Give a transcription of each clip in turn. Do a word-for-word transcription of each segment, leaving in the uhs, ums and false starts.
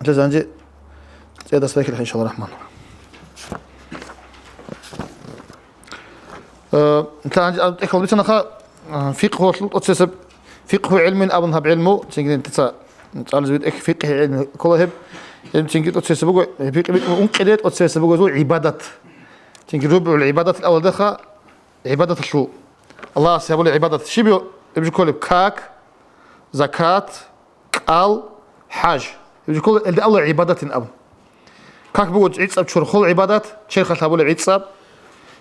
Нилъеца гьанже цӀеяс байхьилаха, иншалла рахман. Э, нилъ гьанже тӀехьалда бицанаха, э, фикъгьуялъул тӀоцебесеб, фикъгьу гӀилмин абун гьаб гӀилму, цинги нилъеца цӀализе витӀехь фикъгьи гӀилму ккола гьеб. Гьеб цинги тӀоцебесеб буго, гьеб фикъгьи битӀун ункъиде тӀоцебесеб буго гьезул гӀибадат. Цинги рубгӀул гӀибадатил авалдаха гӀибадаталъул, Аллагьасе гьабулеб гӀибадат щиб гьеб жо кколеб? Как, закат, кӀал, хӀаж. Гьеб жо ккола гьелда абула гӀибадатин абун. Как буго гӀицӀаб чорхол гӀибадат, черхалъ гьабулеб гӀицӀаб.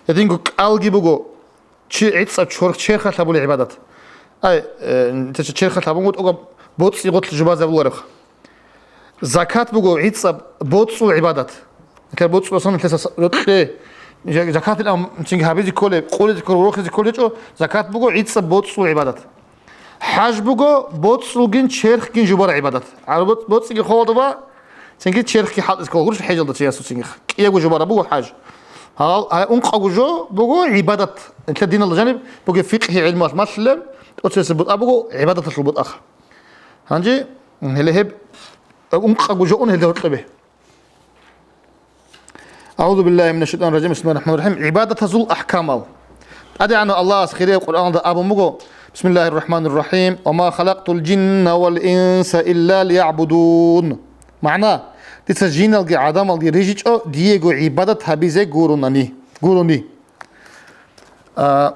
Гьединго кӀалги буго чи гӀицӀаб чорх-, черхалъ гьабулеб гӀибадат. Ай, э, нилъеца черхалъ гьабун вутӀугаб боцӀи гъорлъ жубазабуларебха. Закат буго гӀицӀаб боцӀул гӀибадат. Нилъер боцӀуласан нилъеца с-, рокье, жа-, закатил ам-, цинги гьабизе кколеб, къулизе кколеб, рохизе кколеб гьечӀо, закат буго гӀицӀаб боцӀул гӀибадат. ХӀаж буго боцӀулгин черхгин жубараб гӀибадат. ГӀараб боцӀ-, боцӀиги холодуба, цинги черхги хӀалтӀизе ккола гурищ хӀежалда чиясул цинги. КӀиябго жубараб буго хӀаж. Гьал-, гьай ункъабго жо буго гӀибадат. Нилъер диналда жаниб бугеб фикъгьи гӀилмуялъ малъилеб, тӀоцебесеб бутӀа буго гӀибадаталъул бутӀаха. Гьанже, гьеле гьеб ункъабго жо ун гьелда гьоркьобе. أعوذ بالله من الشيطان الرجيم. بسم الله الرحمن الرحيم. ГӀибадатазул ахӀкамал. ТӀадегӀанав Аллагьас хирияб Къуръаналда абун буго: بسم الله الرحمن الرحيم. وما خلقت الجن والإنس إلا ليعبدون. МагӀна: Дица жиналги гӀадамалги рижичӀо Диего гӀибадат гьабизе гуронани, гурони. А,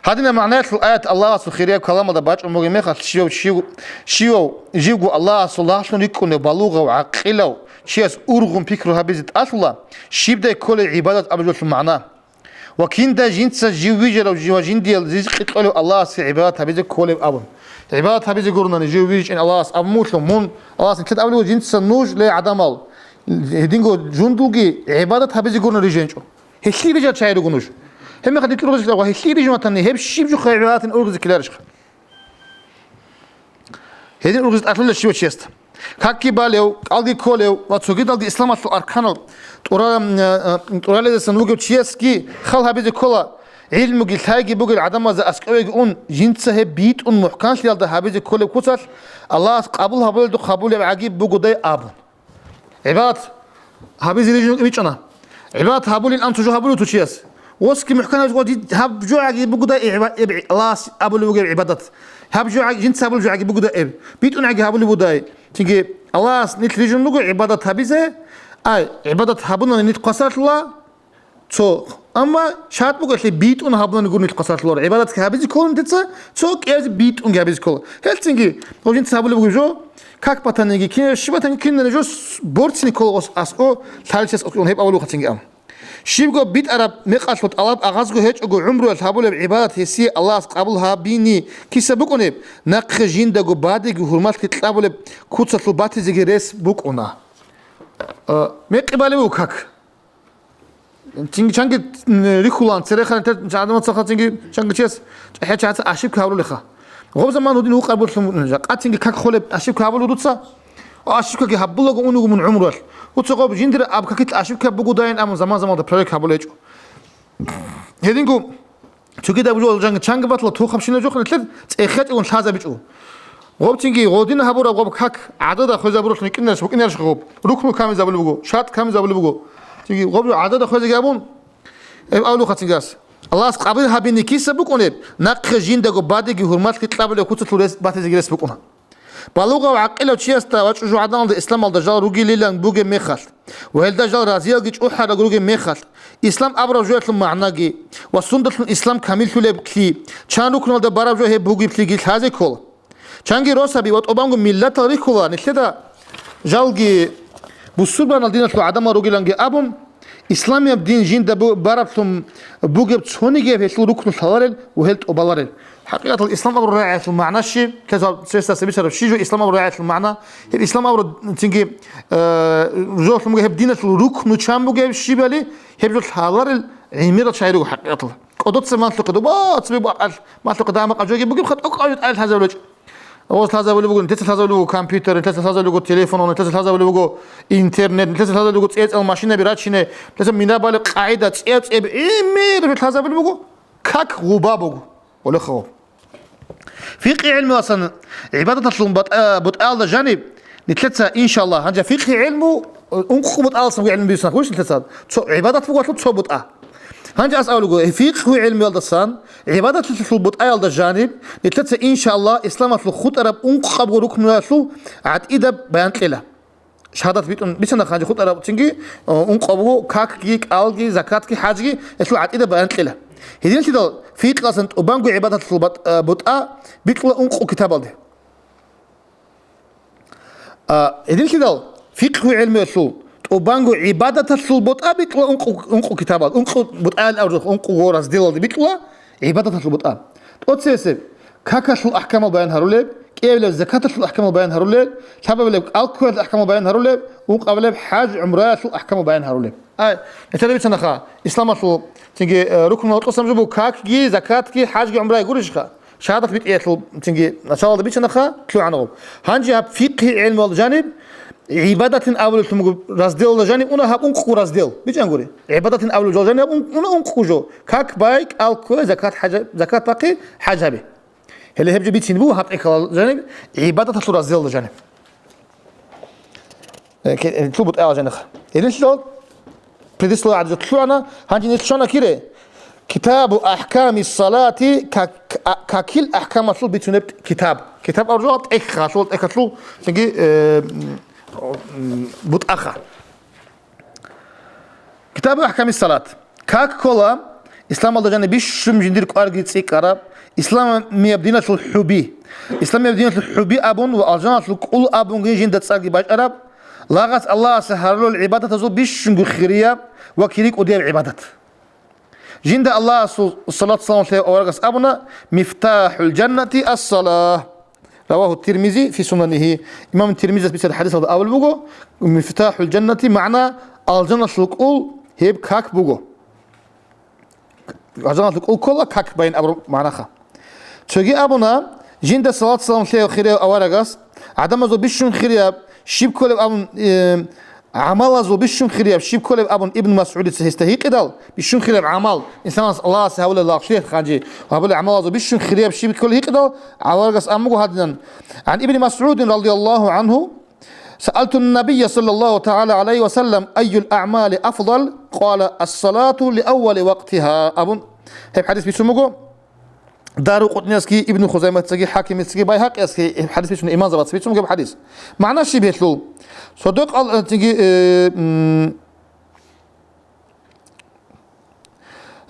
Гьадинаб магӀнаялъул аят Аллагьасул хирияб каламалда бачӀун бугеб мехалъ, щивав, щив-, щивав живго Аллагьасул лагълъун рикӀкӀунев балугъав, гӀакъилав чияс ургъун пикру гьабизе тӀалъула, щибдай кколеб гӀибадат абулелъул магӀна. Ва киндай жинца жив вижарав жи-, ва жиндиял ризкъи кьолев Аллагьасе гӀибадат гьабизе кколеб абун. ГӀибадат гьабизе гуронани жив вижичӀин Аллагьас абун вугьлъун, мун Аллагьас нилъеда абулев жинца нуж, ле гӀадамал, гьединго жундулги гӀибадат гьабизе гурони рижинчӀо. Гьелъие рижарал чагӀи руго нуж. Гьебмехалъ дитӀур гъозилъ ва гьелъие рижун ватани, гьеб щиб жо гӀибадатин ургъизе ккеларищха? Гьедин ургъизе тӀалъула щивав чиясда. Какги балев, кӀалги кколев ва цогидалги исламалъул арканал тӀура-, э, э, тӀуралезасан вугев чиясги хал гьабизе ккола, гӀилмуги лъайги бугел гӀадамазда аскӀовеги ун, жинца гьеб битӀун мухӀканлъиялда гьабизе кколеб куцалъ, Аллагьас къабул гьабулелдухъ гьабулеб гӀаги бугодай абун. ГӀибадат гьабизе рижун бичӀчӀана. ГӀибадат гьабулин ан цо жо гьабулев цо чияс. Восги мухӀкан гьабизе, дид гьаб жо гӀаги бугодай, гӀиба-, эб-, Аллагьас абулев вугев гӀибадат. Гьаб жо гӀаги, жинца гьабулев жо гӀаги бугодай эб. БитӀун гӀаги гьабулев бугодай. Цинги Аллагьас нилъ рижун руго гӀибадат гьабизе, ай, гӀибадат гьабунани нилъ хвасарлъула, цо. Амма шартӀ буго, гьелъие битӀун гьабунани гурони хвасарлъуларо. ГӀибадатги гьабизе ккола нилъеца, цо кӀиабизе битӀунги гьабизе ккола. Гьелцинги, гъов жинца гьабулеб бугеб жо, как батаниги, кинаб щиб батаниги, кинаб жо с-, борцине ккола гъос аскӀо, лъалев чияс аскӀо, гьеб абулеб букӀанцинги абун. Щибго битӀараб мекъалъул тӀалаб агъазго гьечӀого гӀумруялъ гьабулеб гӀибадат гьесие Аллагьас къабул гьабини киса букӀунеб, нахъе жиндаго бадеги гьурмалъги кьабулеб куцалъул батизеги рес букӀуна. Э, мекъи балев вуго как. Цинги чанги, м, рихьулаан, церехъан те-, гӀадамаца цинги чанги чияс чӀахӀиял чагӀаца ошибка гьабулелха. Гъоб заман гьудин гьукъар бугелъул жакъа цинги как холеб ошибка гьабулев дуца? Ошибкаги гьабулаго унего мун гӀумруялъ. Дуца гъоб жиндир аб какилъ ошибка бугодайин абун заман-заманда проверка гьабулеб гьечӀо. Гьединго цогидаб жо чанги, чанги батла тухабщина жохъ нилъер цӀехетӀигун лъазабичӀо. Гъоб цинги гъодин гьабураб гъоб как гӀадада хвезабуралъун кӀинарищ, букӀинарищ гъоб? Рукну камизабулеб буго, шартӀ камизабулеб буго. Цинги гъоб жо гӀадада хвезеги абун, гьеб абулеб буго цинги гьас. Аллагьас къабул гьабини киса букӀунеб, нахъе жиндаго бадеги гьурмалъги кьабулеб куцалъул рес батизеги рес букӀуна. Балугъав гӀакъилав чиясда ва чӀужугӀаданалда исламалда жал ругилилан бугеб мехалъ, ва гьелда жал разиялги чӀухӀаралги ругеб мехалъ, ислам абураб жоялъул магӀнаги ва сундалъун ислам камиллъулеблъи, чан рукнулда бараб жо гьеб бугеблъиги лъазе ккола. Чанги росаби ва тӀубанго миллатал рихьула нилъеда жалги бусурбанал диналъул гӀадамал ругиланги абун, исламияб дин жинда бу-, бараблъун бугеб цонигияб гьелъул рукну лъаларел ва гьел тӀубаларел. ХӀакъикъаталда ислам абураб рагӀиялъул магӀна щиб? Лъезал цересдаса бичӀараб щиб жо ислам абураб рагӀиялъул магӀна? Гьеб ислам абураб цинги, э, жолъун бугеб гьеб диналъул рукну чан бугеб щибали, гьеб жо лъаларел гӀемерал чагӀи руго хӀакъикъаталда. КӀодоца малъухъе дуба цебе бакӀалъ, малъухъе дагьа-макъа жоги бугебха, тӀокӀаб жо тӀаде лъазабулеб гьечӀо. Гъос лъазабулеб буго, нилъеца лъазабулеб буго компьютер, нилъеца лъазабулеб буго телефон, нилъеца лъазабулеб буго интернет, нилъеца лъазабулеб буго цӀе-цӀел машинаби рачине, нилъеца минабали къагӀида цӀе-цӀеб гӀемераб лъазабулеб буго, как гъуба буго. Олехъо. Фикъи гӀилмуялдасан гӀибадаталъул батӀа-, бутӀаялда жаниб, Нилъеца, иншаллагь, гьанже фикъгьи гӀилму, э, ункъо бутӀаласан гӀилму бицунеб гьечӀищ нилъеца. Цо, гӀибадат буго гьелъул цо бутӀа. Гьанже ас абулего, э, фикъгьи гӀилмуялдасан, гӀибадаталъул бутӀаялда жаниб, нилъеца, иншаллагь, исламалъул хутӀараб ункъабго рукнулалъул гӀатӀида баян кьела. Шагьадат битӀун бицана гьанже хутӀараб цинги, э, ункъабго какги, кӀалги, закатги, хӀажги, гьелъул гӀатӀида баян кьела. Гьединлъидал фикъгьалъан тӀубанго гӀибадаталъул батӀ-, э, бутӀа бикьула ункъо китабалде. А, гьединлъидал фикъгьу гӀилмуялъул тӀубанго гӀибадаталъул бутӀа бикьула ункъу-, ункъу китабал, ункъу бутӀаял абураб, ункъуго разделалде бикьула гӀибадаталъул бутӀа. ТӀоцебесеб какалъул ахӀкамал баян гьарулеб, кӀиабилеб закаталъул ахӀкамал баян гьарулеб, лъабабилеб кӀал кквеялъул ахӀкамал баян гьарулеб, ункъабилеб хӀаж-гӀумраялъул ахӀкамал баян гьарулеб. Ай, нилъеда бицанаха, исламалъул цинги, э, рукнул гьоркьосан жо буго какги, закатги, хӀажги, гӀумраги гурищха? Шагьадат битӀиялъул цинги началалда бицанаха, лъугӀана гъоб. Гьанже гьаб фикъгьи гӀелмуялда жаниб, гӀибадатин абулелъун буго разделалда жаниб уна гьаб ункъго раздел. БичӀчӀан гури. ГӀибадатин абулел жал жаниб гьаб ун-, уна ункъго жо. Как бай, кӀал ккве, закат хӀажа-, закат бахъи, хӀаж гьаби. Гьеле гьеб жо бицин буго гьаб тӀехьалда жаниб, гӀибадаталъул разделалда жаниб. Э, ке-, э, лъубу тӀагӀал жаних. Гьелелъул предисловие гӀадин лъугӀана, гьанже нилъ щвана кире. Китабу ахӀками салати, как-, а-, какил ахӀкамалъул бицунеб китаб. Китаб абураб жо тӀехьалъул, тӀехьалъул, цинги, э, м, м, бутӀаха. Китабу ахӀками салат. Как ккола, исламалда жаниб бищун жиндир кӀварги цӀикӀкӀараб, исламияб диналъул хӀуби. Исламияб диналъул хӀуби абун ва алжаналъул кӀул абунги жинда цӀарги бачӀараб, лагъас Аллагьасе гьарулел гӀибадатазул бищунго хирияб ва кири кӀудияб гӀибадат. Жинда Аллагьасул салат-салам лъеяв аварагас абуна: «Мифтахул жаннати ас-салах». Равагьу Тирмизи фи сунанихи. Имам Тирмизияс бицараб хӀадисалда абулеб буго: «Мифтахул жаннати», магӀна, алжаналъул кӀул гьеб как буго. Алжаналъул кӀул ккола как байин абураб магӀнаха. Цоги абуна, жинда салат-салам лъеяв хирияв аварагас, гӀадамазул бищун хирияб, щиб кколеб абун, э, гӀамалазул бищун хирияб щиб кколеб абун Ибн МасгӀудица гьесда гьикъидал, бищун хирияб гӀамал, инсанас Аллагьасе гьавулел лагълъиялъ хъанчи ва гьабулел гӀамалазул бищун хирияб щиб кколеб гьикъидал, аварагас абун буго гьадинан: «ГӀан Ибни МасгӀудин радияллагьу гӀангьу, саалту ннабийя саллаллагьу тагӀала гӀалайгьи ва саллам, айюл аъмали афдал, къала, ас-салату ли аввали вакътигьа», абун, гьеб хӀадис бицун буго. Дару-Къутниясги, Ибн Хузайматцаги, ХӀакимицаги, Байгьакъиясги гьеб хӀадис бицун, имамзабаца бицун буго гьеб хӀадис. МагӀна щиб гьелъул? Содокъал, э, цинги, э, м,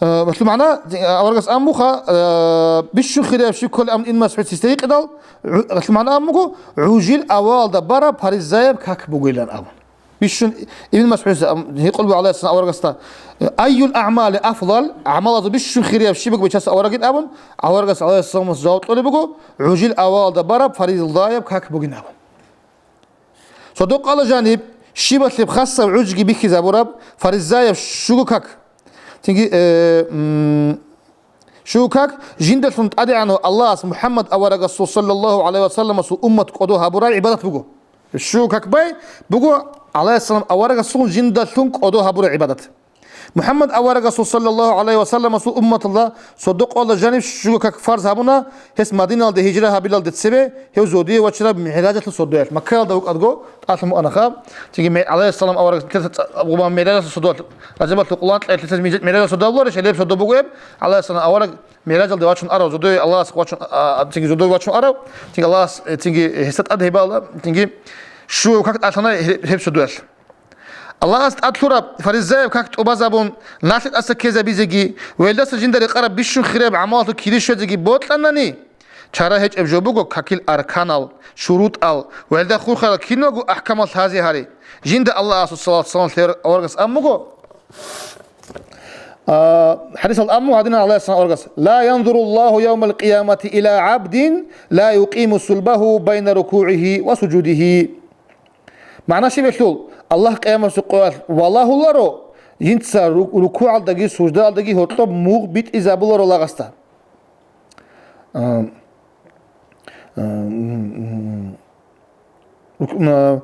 э, гьелъул магӀна, э, аварагас абун буха, э, бищун хирияб щиб кколеб абун Ибн МасгӀуд гьесда гьикъидал, гьу-, гьелъул магӀна абун буго, гӀужил авалалда бараб фаризаяб как бугилан абун. Бищун, Ибн МасгӀудица, ам, гьикъулеб гӀалайгьиссалам аварагасда: «Айюл аъмали афдал?» ГӀамалазул бищун хирияб щиб буго бечаса аварагин абун, аварагас гӀалайгьиссаламас жаваб кьолеб буго: «ГӀужил авалалда бараб фаризаяб как бугин», абун. Содокъала жаниб, щибалъеб хасаб гӀужги бихьизабураб фаризаяб щуго как. Цинги, э, м, Щуго как, жиндалъун ТӀадегӀанав Аллагьас МухӀаммад аварагасул саллаллагьу гӀалайгьи ва салламасул уммат кӀодо гьабураб гӀибадат буго. Щуго как бай буго, гӀалайгьиссалам аварагасул жиндалъун кӀодо гьабураб гӀибадат. МухӀаммад аварагасул саллаллагьу гӀалайгьи ва салламасул умматалда содокъалда жаниб щуго как фарз гьабуна, гьес Мадиналде гьижра гьабилалде цебе, гьев зодие вачараб МигӀражалъул сордоялъ. Маккаялда вукӀадго, тӀалъун букӀанаха, цинги МигӀ-, гӀалайгьиссалам аварагас нилъеца цӀа-, гъуба МигӀражалъул сордоялъ, Ражабалъул къулан кьеялъ нилъеца МигӀ-, МигӀражалъул сордо букӀарищ, гьелеб сордо буго гьеб, гӀалайгьиссалам авараг МигӀражалде вачун арав, зодое Аллагьасухъ вачун, а, а, цинги зодое вачун арав, цинги Аллагьас, э, цинги гьесда тӀад гьебала, цинги щуго как тӀалъана гьеб, гьеб сордоялъ. Аллагьас тӀад лъураб фаризаяб как тӀубазабун, налъи тӀаса ккезабизеги ва гьелдаса жинда рекъараб бищун хирияб гӀамалалъул кири щвезеги бокьанани, чара гьечӀеб жо буго какил арканал, шурутӀал ва гьелда хурхарал киналго ахӀкамал лъазе гьари. Жинда Аллагьасул салат-салам лъеяв аварагас абун буго, а, хӀадисалда абун буго гьадинан гӀалайгьиссалам аварагас: «Ла янзуруллагьу явмал къиямати иля гӀабдин ла юкъиму сулбагьу байна рукугӀигьи ва сужудигьи». МагӀна щиб гьелъул? Аллагь къиямасеб къоялъ валагьуларо, жинца ру-, рукугӀалдаги суждаялдаги гьоркьоб мугъ битӀизабуларо лагъасда. А, а, м, м, рук-, м,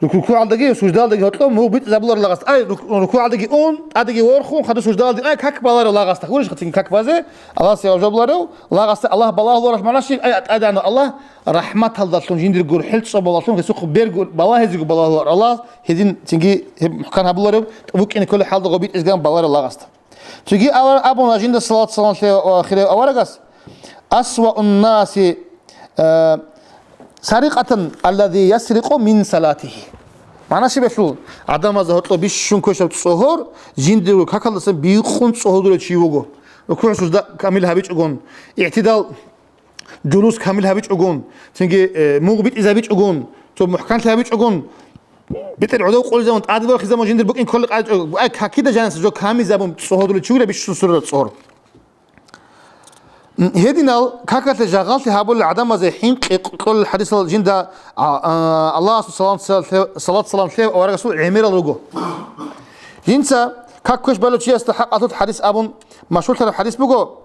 Руку-, рукугӀалдаги, суждалдаги гьоркьоб мугъ битӀизабулар лагъасда. Ай, руку-, рукугӀалдаги ун, тӀадеги ворхун, хадур суждалде, ай, как баларев лагъасда. Гурищ хъатин как базе, Аллагьасе гьавжабуларев, лагъасда Аллагь балагьуларал магӀна щиб? Ай, тӀадегӀанав Аллагь рахӀматалдалъун, жиндир гурхӀел цӀобалдалъун, гьесухъ берго балагьизего балагьулар Аллагь, гьедин цинги гьеб мухӀкан гьабуларев, букӀине кколеб хӀалда гъо битӀизеган баларев лагъасда. Цоги авар-, абуна жинда салат-салам лъе-, ва хире аварагас: «Асваун наси, э, сарикъатан аллази ясрикъу мин салатихи». Мана щибелъул, гӀадамазда гьоркьоб бищун квешаб цӀогьор, жиндирго какалдасан бикъун цӀогьорулев чи вуго. РукугӀ-сужда камил гьабичӀогун, игӀтидал, жулус камил гьабичӀогун, цинги, э, мугъ битӀизабичӀогун, цо мухӀканлъи гьабичӀогун, бетӀер гӀодов къулизабун, тӀаде борхизабун жиндир букӀин кколел къайчӀо, ай, какида жаниса жо камизабун цӀогьорулев чи вугила бищун сурараб цӀогьор. Гьединал какалъе жагъаллъи гьабулел гӀадамазе хӀинкъи кьолел хадисал жинда, а, а, Аллагьасул салам-, салат-, салат-салам лъе аварагасул гӀемерал руго. Жинца как квеш балев чиясда хӀакъалъулъ хадис абун машгьурлъараб хадис буго.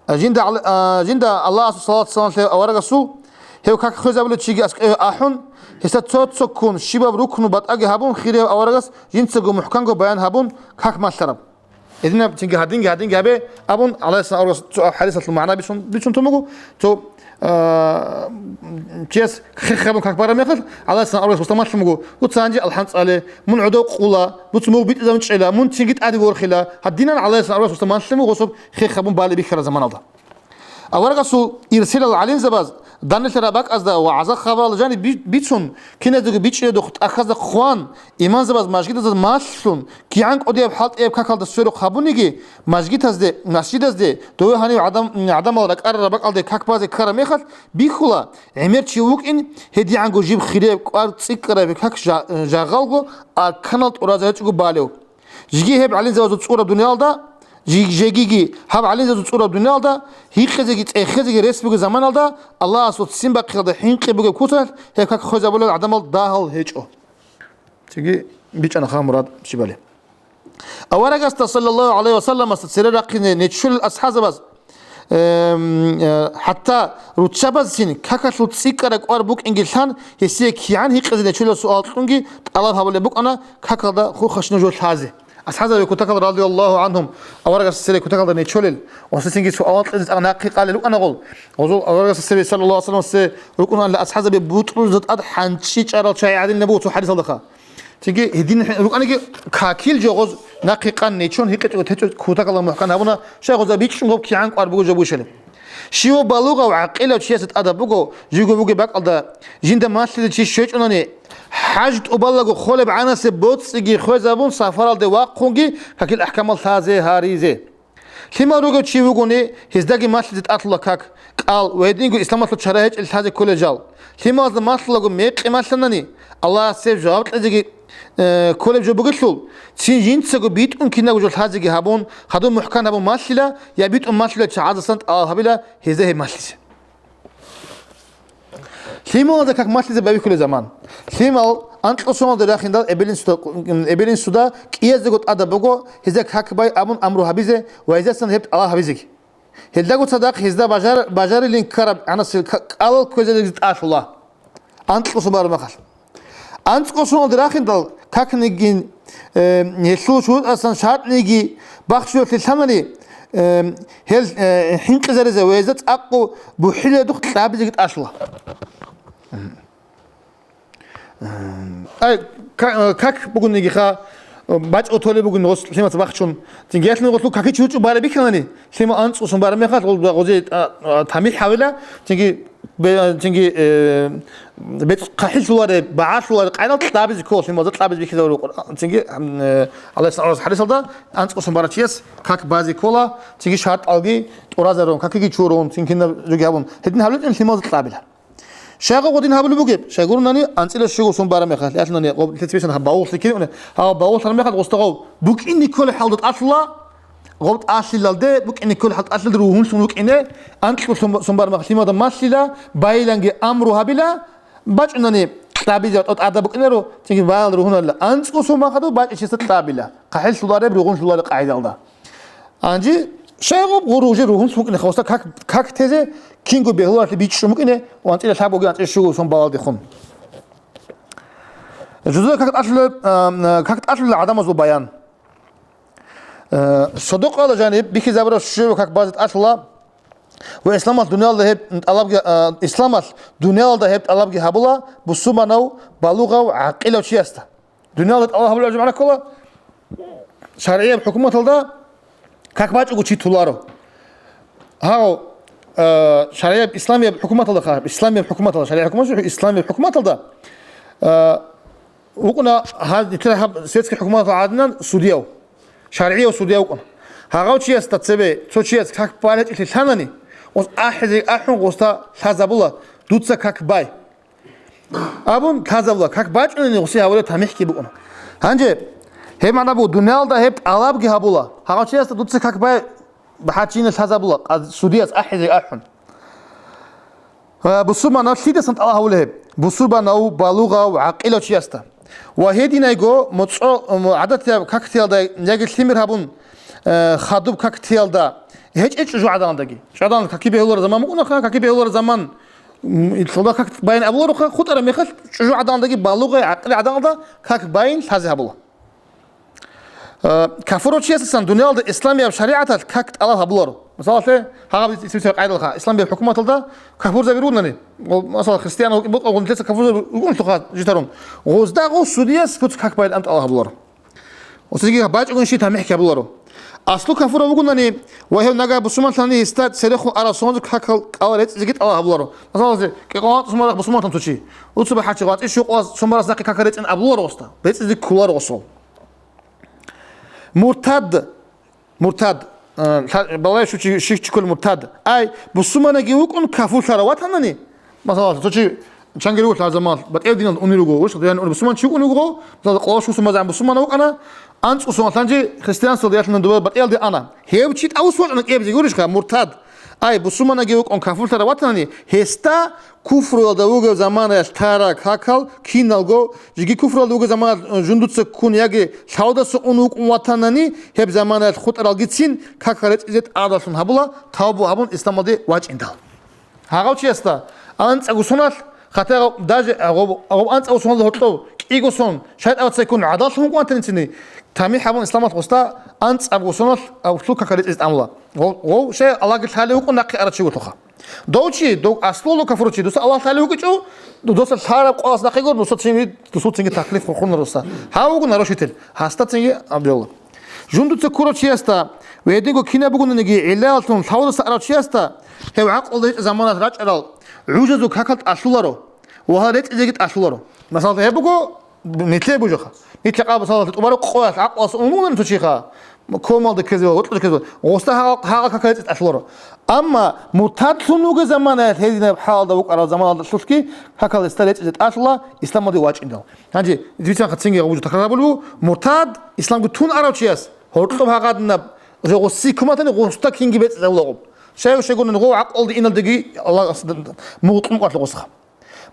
Жинда гӀал-, а, жинда Аллагьасул салат-салам лъе аварагасул гьев как хвезабулев чиги аскӀове ахӀун, гьесда цо-цоккун щибаб рукну батӀаги гьабун, хирияв аварагас жинцаго мухӀканго баян гьабун, как малъараб. Гьединаб цинги гьадинги, гьадинги гьабе абун, Аллагьасул аварагас цо хадисалъул магӀна бицун, бицун тун буго, цо, а, чияс хех гьабун как бараб мехалъ, Аллагьасул аварагас гьесда малъун буго, дуца гьанже алхӀам цӀале, мун гӀодов къула, дуца мугъ битӀизабун чӀела, мун цинги тӀаде ворхила, гьадинан Аллагьасул аварагас гьесда малъун буго, гьесул хех гьабун балеб бихьараб заманалда. Аварагасул ирсилал гӀалимзабаз данделъараб бакӀазда ва гӀазаб хабаралда жаниб би-, бицун, киназдаго бичӀчӀиядухъ тӀахьазда хъван, имамзабаз мажгитазда малъун, кигӀан кӀудияб хӀалтӀияб какалда сверухъ гьабуниги, мажгитазде, масжидазде, дове гьанив гӀадам-, гӀадамал ракӀарараб бакӀалде как базе ккараб мехалъ бихьула, гӀемер чи вукӀин, гьедигӀанго жиб хирияб кӀвар цӀикӀкӀараб как жа-, жагъалго арканал тӀуразе гьечӀого балев. Жеги гьеб гӀалимзабазул цӀураб дуниялда, жи-, жегиги гьаб гӀалимзабазул цӀураб дуниялда, гьикъизеги цӀехезеги рес бугеб заманалда, Аллагьасул ццин бахъиялда хӀинкъи бугеб куцалъ гьеб как хвезабулел гӀадамал дагьал гьечӀо. Цинги бичӀчӀана хъа мурад щибали. Аварагасда, саллаллагьу гӀалайгьи ва салламасда, цере рахъине нечолел асхӀазабаз, эм, э, хӀатта руччабазцин какалъул цӀикӀкӀараб кӀвар букӀинги лъан, гьесие кигӀан гьикъизе нечолел суал кьунги тӀалаб гьабулеб букӀана какалда хурхарщинаб жо лъазе. АсхӀазаби кутакал, радияллагьу гӀангьум, аварагасда цере кутакалда нечолел, ва гьесинги суал кьезе цӀакъ нахъе къалел рукӀана гъол. Гъозул аварагасда цере, саллаллагьу гӀалайгьи ва салламасда цере рукӀунаанила асхӀазаби бутӀрузда тӀад хӀанчӀи чӀарал чагӀи гӀадин буго цо хадисалдаха. Цинги гьедин рукӀаниги, какил жо гъоз нахъе къан нечон гьикъичӀого течӀо кутакалда мухӀкан гьабуна, щай гъоза бичӀчӀун гъоб кигӀан кӀвар буго жо бушалеб. Щивав балугъав гӀакъилав чиясда тӀадаб буго, живго бугеб бакӀалда, жинда малъизе чи щвечӀунани, хӀаж тӀубалаго холеб гӀанасеб боцӀиги хвезабун, сафаралде вахъунги какил ахӀкамал лъазе гьаризе. Лъимал ругев чи вугони, гьездаги малъизе тӀалъула как, кӀал ва гьединго исламалъул чара гьечӀел лъазе кколел жал. Лъималазда малъулаго мекъи малъанани, Аллагьасе жаваб кьезеги, э, кколеб жо бугелъул, цин жинцаго битӀун кинабго жо лъазеги гьабун, хадуб мухӀкан гьабун малъила, я битӀун малъула чагӀаздасан тӀалаб гьабила гьезда гьеб малъизе. Лъималазда как малъизе байбихьулеб заман. Лъимал анкьго соналда рахиндал эбел-инсуда, эбел-инсуда кӀияздаго тӀадаб буго, гьезда как бай абун амру гьабизе ва гьездасан гьеб тӀалаб гьабизеги. Гьелдаго цадахъ гьезда бажар-, бажарилин ккараб гӀанасел ка-, кӀалал кквезаризе тӀалъула. Анкьго сон бараб мехалъ. АнцӀго соналда рахиндал какниги, э, гьелъул шурутӀасан шартӀниги бахчуялъе лъанани, э, гьел, э, хӀинкъизаризе ва гьезда цӀакъго бухӀилиядухъ кьабизеги тӀалъула. Ай, ка-, как бугониги ха, бачӀо толеб бугин гъос лъимаца бахчун. Цинги ялъун гъолъул какичи гьучӀу бараб бихьанани, лъима анцӀго сон бараб мехалъ, гъол гъозе, а, а, тамихӀ гьавила, цинги бе-, цинги, э, бецӀ хъахӀиллъуларе, багӀалъуларе, къайнал кьабизе ккола, лъималазда кьабизе бихьизавур рукъур. Цинги, м, э, Аллагьас хадисалда анцӀго сон барав чияс как базе ккола, цинги шартӀалги тӀуразарун, какиги чурун, цинги кинаб жоги гьабун. Гьедин гьабилетӀин лъималазда кьабила. Щай гъоб гъодин гьабулеб бугеб? Щайгурунани анцӀила щуго сон бараб мехалъ, ялъунани гъоб лъицӀбисан гьаб бавулъ ккине, гьаб бавулъараб мехалъ гъосда гъоб букӀине кколеб хӀалда тӀалъула, гъоб тӀалъилалде, букӀине кколеб хӀалда тӀалъилалде ругьунлъун вукӀине, анкьго сон, сон бараб мехалъ лъимада малъила, байиланги амру гьабила, бачӀунани кьабизе тӀо-, тӀадаб букӀинаро, цинги баял ругьуналла. АнцӀго сон бахъадав бачӀичиясда кьабила, хъахӀиллъулареб, ругьунлъулареб къагӀидалда. Гьанже щай гъоб гъур уже ругьунлъ вукӀине хавасда как, как тезе, кинго бегьуларалъе бичӀчӀун букӀине, анцӀила лъабгоги анцӀила щуго сон балалдехун. Жуза как тӀалъулеб, а, как тӀалъулел гӀадамазул баян. Э, содокъала жаниб бихьизабураб щибаб как базе тӀалъула ва исламалъ дуниялда гьеб тӀалабги, а, исламалъ дуниялда гьеб тӀалабги гьабула бусурманав, балугъав, гӀакъилав чиясда. Дуниялда тӀалаб гьабулеб жо магӀна ккола, шаргӀияб хӀукуматалда как бачӀого чи толаро. Гьав, э, шаргӀияб исламияб хӀукуматалда, ха, исламияб хӀукуматалда, шаргӀияб хӀукумат, исламияб хӀукуматалда, э, вукӀуна гьаб, нилъер гьаб светский хӀукуматалда гӀадинан судияв, шаргӀияв судияв вукӀуна. Гьагъав чиясда цебе цо чияс как бачӀизе лъанани, гъос ахӀизе ахӀун гъосда лъазабула: «Дуца как бай», абун лъазабула, как бачӀунани гъосе гьавулеб тамихӀги букӀуна. Гьанже гьеб магӀна буго, дуниялда гьеб тӀалабги гьабула. Гьагъав чиясда дуца как бай бахӀарчине лъазабула, къад-, судияс ахӀизе ахӀун. Ва бусурманав лъидасан тӀалаб гьабулеб гьеб? Бусурманав, балугъав, гӀакъилав чиясда. Ва гьединайго моцӀо-, мо-, гӀадатияб кактиялда яги лъимер гьабун, э, хадуб кактиялда гьечӀеб чӀужугӀаданалдаги. ЧӀужугӀаданалда каки бегьулареб заман букӀунаха, каки бегьулареб заман, м, илъалда как байин абулароха, хутӀараб мехалъ чӀужугӀаданалдаги балугъай гӀакъилай гӀаданалда как байин лъазе гьабула. Э, кафурав чиясдасан дуниялда исламияб шаригӀаталъ как тӀалаб гьабуларо. Масалалъе, гьагъаб ис-, ис-, ис-, къайдалха, исламияб хӀукуматалда кафурзаби ругонани, гъо-, масала, христиан вукӀ-, букӀун гъунтеца кафурзаби ругун лъуха житарун. Гъозда гъо судияс куц как байин тӀалаб гьабуларо. Гъосиги бачӀун щи тамихӀ гьабуларо. Аслу кафурав вугонани ва гьев нагагь бусурманлъани гьесда церехун арал соналъ какал кӀал рецӀизеги тӀалаб гьабуларо. Масалалъе, кӀикъоялда цо сумарах бусурманлъун цо чи. Уцу бахӀарчи гъватӀи щукъула сумарас нахъе какал рецӀин абуларо гъосда. БецӀизе кколаро гъосул. Муртад. Муртад. Э, лъа-, балай щучи, щи-, щи ккол муртад. Ай, бусурманаги вукӀун кафурлъарав ватанани, масала, цо чи чанги руго лъазамал, батӀиял диналда унел руго, вуш, яни бусурман чи вукӀун вуго, масала, къоло щусан базегӀан бусурманав вукӀана, анцӀго соналъ гьанже христианствалда ялъуна дуба батӀиялде ана. Гьев чи тӀавус вачӀана кӀиабизе гурищха, муртад. Ай, бусурманаги вукӀун кафурлъарав ватанани, гьесда куфруялда вугев заманаялъ тараб какал киналго, жеги куфруялда вугев заманаялъ, э, жундуца ккун яги лъавдаса ун вукӀун ватанани, гьеб заманаялъ хутӀаралгицин какал рецӀизе тӀадалъун гьабула, тавбу гьабун исламалде вачӀиндал. Гьагъав чиясда анцӀаго соналъ, хатӀа гъаб-, даже гъаб-, гъаб анцӀаго соналда гьоркьов кӀиго сон шайтӀаваца ккун гӀадалъун вукӀун ватаницин, тамихӀ гьабун исламалъ гъосда анцӀабго соналъ авлъул какал рецӀизе тӀамула. Гъов, гъов щай Аллагьги лъалев вукӀун нахъе арав чи вугелъулха. Дов чи, дов аслула кафурав чи, дуса Аллагь лъалев вукӀичӀо, досда лъараб къоялъ нахъе гуро, дуса цинги, дусул цинги таклиф хурхуна дуса. Гьав вуго нарушитель, гьасда цинги абдиялла. Жундуца ккурав чиясда ва гьединго кинаб бугониги гӀиллаялъун лъавдаса арав чиясда гьев гӀакълу гьечӀеб заманалъ рачӀарал гӀужазул какал тӀалъуларо ва гьал рецӀизеги тӀалъуларо. Масала, гьеб буго, нилъее бужаха. Нилъее къаб, масала, тӀубараб къоялъ гӀакълуялъ ун вугони цо чиха, комалда ккезе ва гъоркье ккезе, гъосда гьагъа, гьагъа какал рецӀизе тӀалъуларо. Амма муртадлъун вугеб заманаялъ, гьединаб хӀалалда вукӀарал заманалдалъулъги какал гьесда рецӀизе тӀалъула, исламалде вачӀиндал. Гьанже, дицанха цинги гъужу такрар гьабулеб буго, муртад, исламги тун арав чияс, гьоркьоб гьагъадинаб, гъосие куматани гъосда кинги бецӀизабулаго. Щай-, щайгурелъул гъов гӀакълуялде иналдеги Аллагьас мугъ кьун къватӀлъугъосха.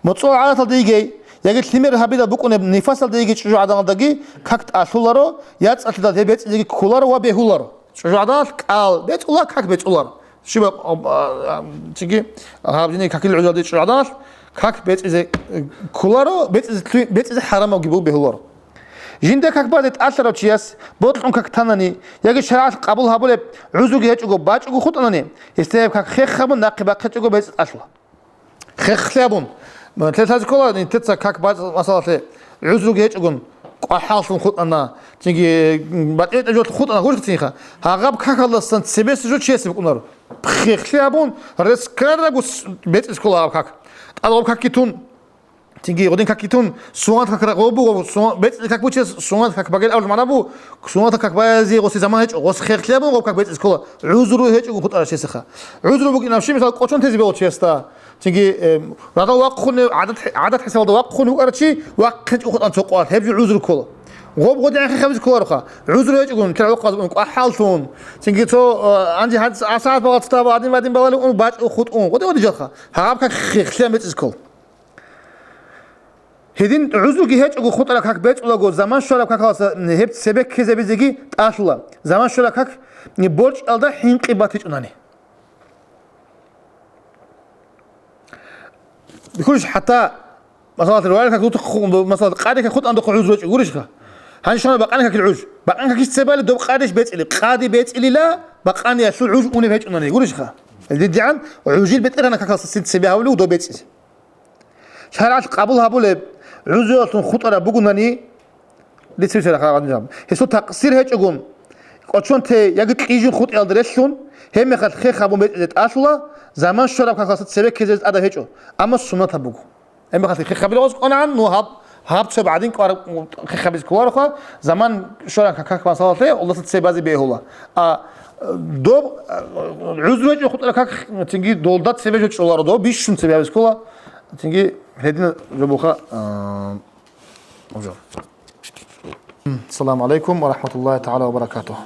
МоцӀул гӀадаталда йигей, яги лъимер гьабилал букӀунеб нифасалда йигей чӀужугӀаданалдаги как тӀалъуларо, яцӀалъидал гьеб бецӀизеги кколаро ва бегьуларо. ЧӀужугӀаданалъ кӀал бецӀула, как бецӀуларо. Щибаб, а, а, а, цинги, гьаб жиндир какил гӀужалде чӀужугӀаданалъ как бецӀизе, э, кколаро, бецӀизе лъуй-, бецӀизе хӀарамабги буго бегьуларо. Жинда как базе тӀалъарав чияс бокьун как танани, яги шаригӀат къабул гьабулеб гӀузруги гьечӀого бачӀого хутӀанани, гьесда гьеб как хех гьабун нахъе бахъичӀого бецӀизе тӀалъула. Хехлъи абун, лъелъазе ккола, нилъеца как бац-, масалалъе, гӀузруги гьечӀогун, кӀвахӀаллъун хутӀана, цинги, м, батӀи-батӀи жолъун хутӀана гурхӀцинха. Гьагъаб какалдасан цебесеб жо чиясе букӀунаро. Хехлъи абун, рескараго с-, бецӀизе ккола гьаб как. ТӀадаб какги тун, цинги гъодин какги тун, сунат как рагъ буго, сунат, бецӀизе как бучес, сунат как багел абулеб магӀна буго, сунат как баязе гъосе заман гьечӀо, гъос хехлъи абун гъоб как бецӀизе ккола, гӀузру гьечӀогун хутӀарав чиясеха. ГӀузру букӀинаб щиб, мисал, кӀочон тезе бегьулев чиясда. Цинги, э, радал вахъун, гӀадат, гӀадат хӀисабалда вахъун вукӀарав чи вахъинчӀо хутӀан цо къоялъ, гьеб жо гӀузру ккола. Гъоб гъодигӀан хехабизе кколароха. ГӀузру гьечӀогун, киргьал вахъун кӀвахӀаллъун. Цинги цо, э, анжи гьад-, асагӀат балагьалда цо дагьаб гьадин-вадин балалев ун бачӀун хутӀун. ГъодигӀан гъодижалха. Гьаб как хехлъи абун бецӀизе ккола. Гьедин гӀузруги гьечӀого хутӀараб как бецӀулаго, заман щвараб какалдаса гьеб цебе ккезабизеги тӀалъула. Заман щвараб как борчӀалда хӀинкъи батичӀунани. Бихьулищ, хӀатта Масала, рварикак лутухъ, масала, къадикак хутӀандухъ гӀуз рочӀи гурищха? Гьанже щвана бакъаникакил гӀуж. Бакъаникакис цебали доб къадиш бецӀили. Къади бецӀилила бакъаниялъул гӀуж унеб гьечӀунани гурищха? ДидигӀан гӀужил бетӀергьанакакалъа цебе гьавулев доб бецӀизе. ШаргӀалъ къабул гьабулеб гӀузуялъун хутӀараб бугунани, рицци сера хагъанижаб. Гьесул такъсир гьечӀогун, кӀочон те яги кьижин хутӀиялда релълъун, гьебмехалъ хех гьабун бетӀизе тӀалъула, заман щвараб какалъа цебе ккезе тӀадаб гьечӀо, амма суннатаб буго. Гьебмехалъ хех гьабилгъоз кӀванагӀан, ну, гьаб, гьаб цо бадин кӀвар-, хех гьабиз кколароха, заман щвараб как масалалъе, Аллагьас цебе базе бегьула. А, доб, а, гӀузру гьечӀо хутӀараб как, цинги долда цебе жо чӀоларо, доб бищун цебе гьабиз ккола, цинги гьедина жо буха, а, Алсаламу гӀалайкум ва рахӀматуллагьи тагӀала ва баракатугь.